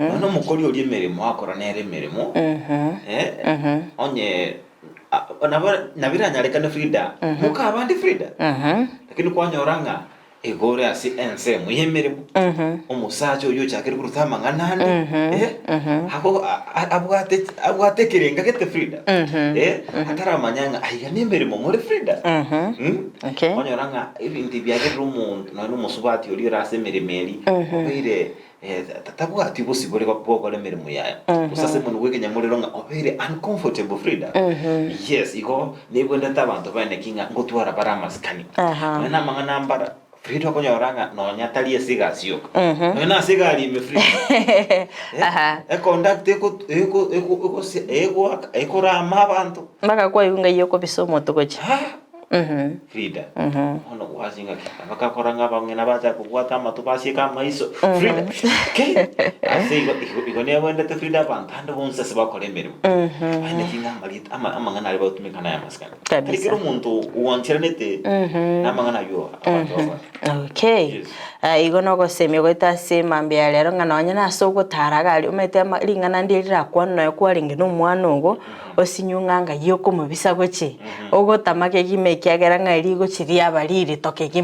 Nonya omokori oria emeremo akora nere emeremo, eh, onye a- nabo nabo eranyarekane Frida, moka abande Frida, lakini kwanyora ng'a igo ore ase ensemo y'emeremo, omosacha oyio ochakire koruta amang'ana ande, eh, ago a- a- abwate abwate ekerenga gete Frida, eh, ataramanya ng'a aiga nemeremo more Frida, mm. Okay. Kwanyora ng'a ebinto ebi biagerire omonto nonya na omosubati oria ore ase emeremo eria, obeire tabwati obosibore bw'ogokora emeremo yaye, gose ase omonwe bw'ekenyamorero ng'a obeire uncomfortable Frida. Yes, igo nebwenerete abanto baene ki ng'a ngotwara bare amasikani. Nonya na amang'ana mbara, Frida okonyora ng'a nonya tari ase egasi yoka, nonya na ase egari ime Frida, econductor eko- eko- eko- egose egoaka ekorama abanto. Mpaka kwaigwa ng'ai okobisa omotu gochia. Frida, bono gwasia ng'a abakakora ng'a abang'ina bachaka kobwata amato basieka amaiso, Frida, kei! Ase igo igo igo nebwenerete Frida abanto ande bonsi ase bakora emeremo, aye naki ng'a amarieta ama amang'ana aria bagotumeka naya amasikani. Tari Kabisa. kera omonto oancheranete na amang'ana aywo abanto bagokora. Okay. Yes. Ah, igo nogosemia goeta ase mambia ya rero ng'a nonye nase ogotara iga aria omanyete ama ring'ana ndire rirakwane nonya kwarenge na omwana ogo, osinywe ng'a ngai okomobisa gochia, ogotama kegima ekiagera ng'a rigochia riaba ririto kegima.